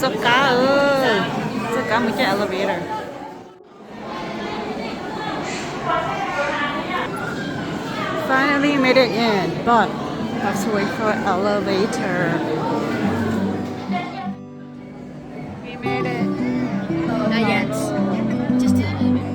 Txoj kab, txoj kab mus caij elevator. Finally made it in, but have to wait for elevator. We made it. Not yet. Just a little bit.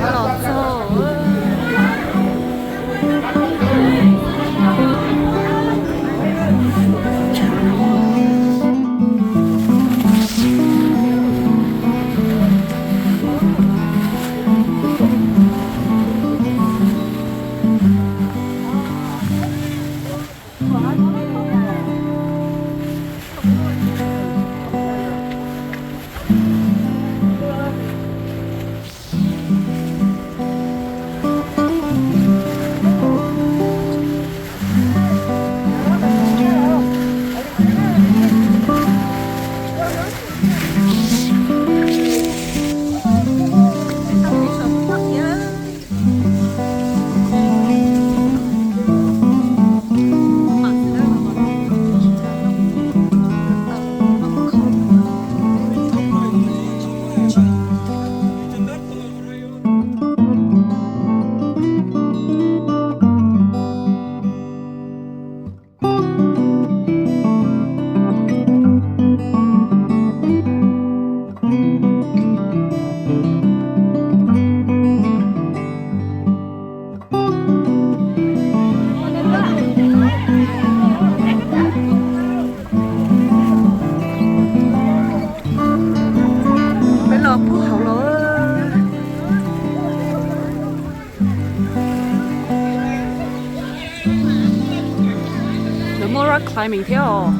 Los txog. Peb los puag hauv los. Lawv muaj rock climbing thiab os.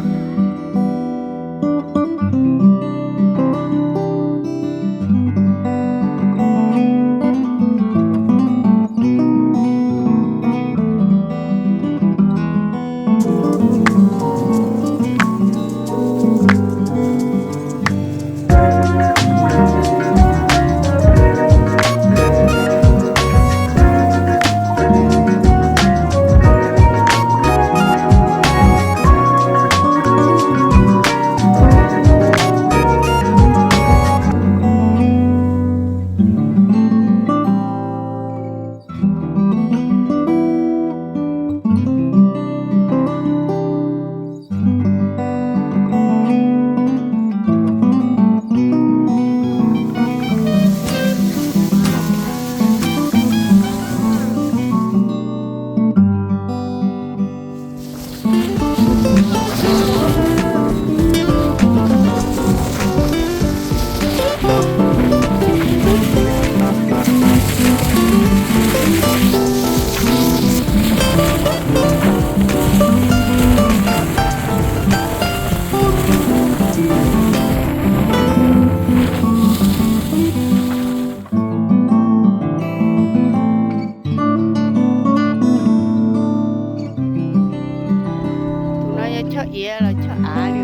Tus no yog choj iav los choj av li.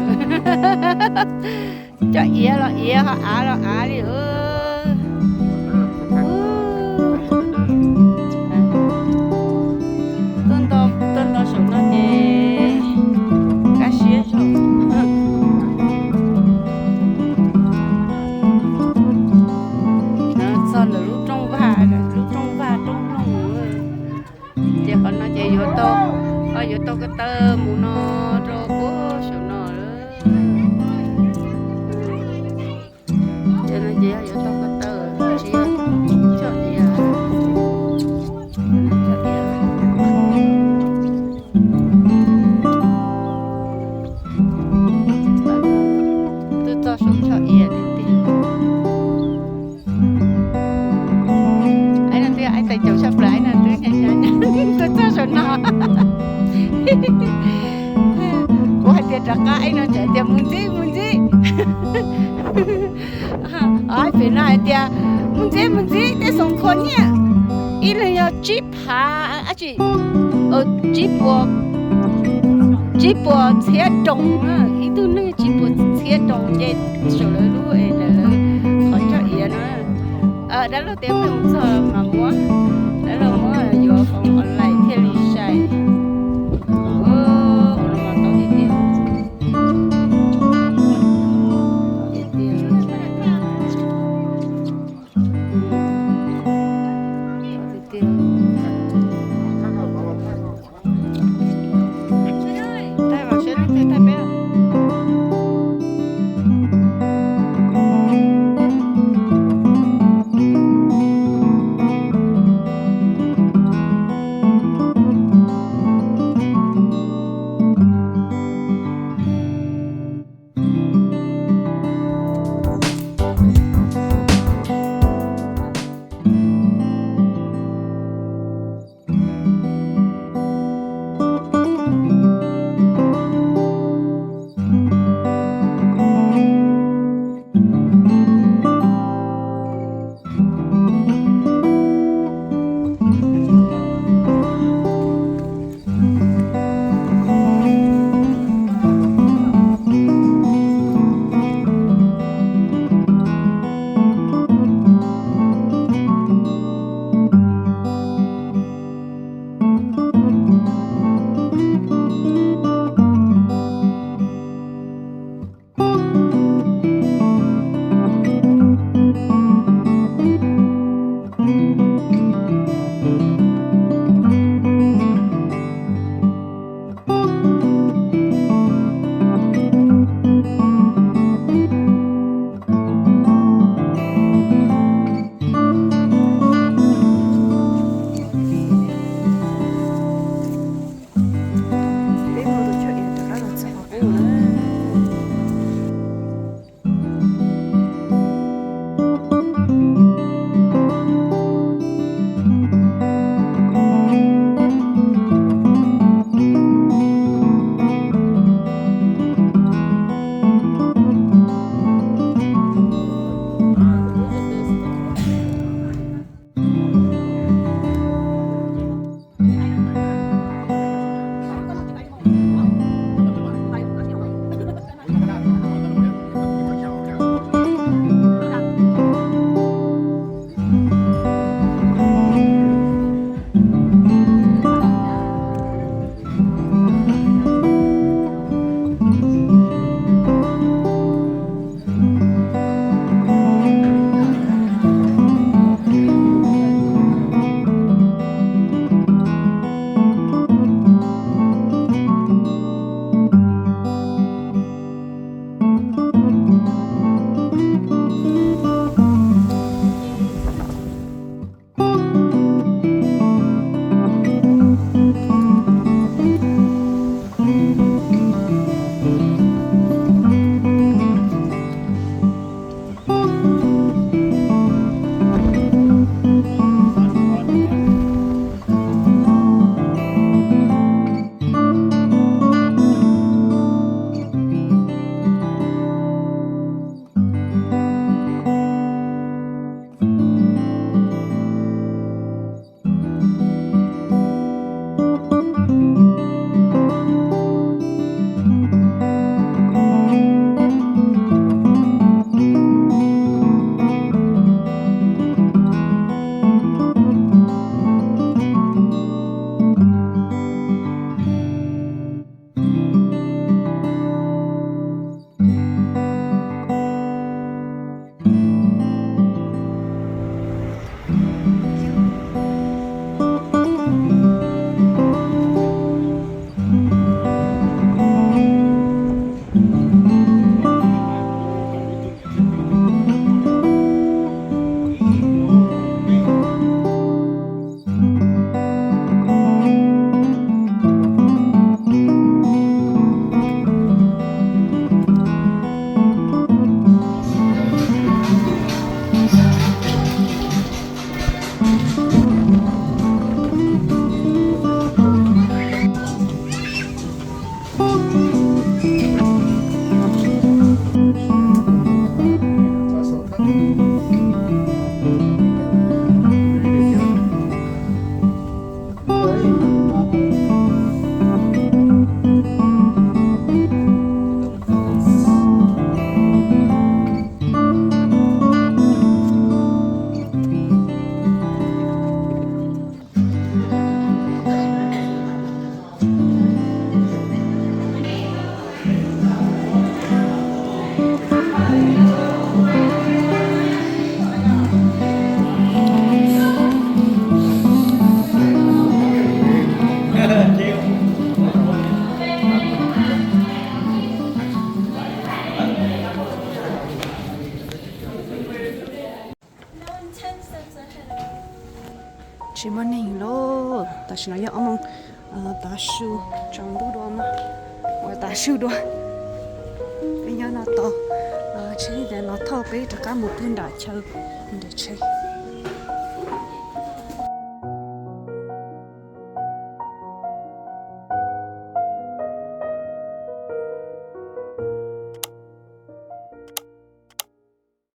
Choj iav los iav, ho av los av li. Tuaj nto, tuaj nto saum no ces kaj siab zog. Txog ntawm lub rooj vag, lub rooj vag rooj loog. Ces qhov no ces yuav tau, yuav tau ko taw mus no rau puag saum no lawm. Ces no ces yog yuav tau ko taw, tsis yog choj iav. Twb txog saum choj iav tiag tiag. Aib no twb aib tais caus tshaj plaws, aib no twb nyob nyob nyob tuaj txog saum no. Kuv hais tias rov qab, aib no txawm tias mus ntxiv mus ntxiv. Ob pem no hais tias mus Ntxiv mus ntxiv tej xoom khuam nyiaj, ib leeg yog tsib phav, ab tsi, tsib puas, tsib puas txhiab doos na, ib tug neeg tsib puas txhiab doos ces saum lawv lub es lawv qhov coj iav no. Dab laug tias peb mus txog mas muab, dab laug muab yuav foom online thiaj li sai. Ua no mas tau tiag tiag. Tau tiag tiag. Tau tiag tiag. Thaij mas seb leej twg thaij peb. Tsis muaj neeg lawm, tam sim no yog ob moos tav su, tsaus ntuj dua no, ua tav su dua. Peb nyob no tau, tsheb ntawd los thauj peb rov qab mus pug nram chaw, nram tsheb.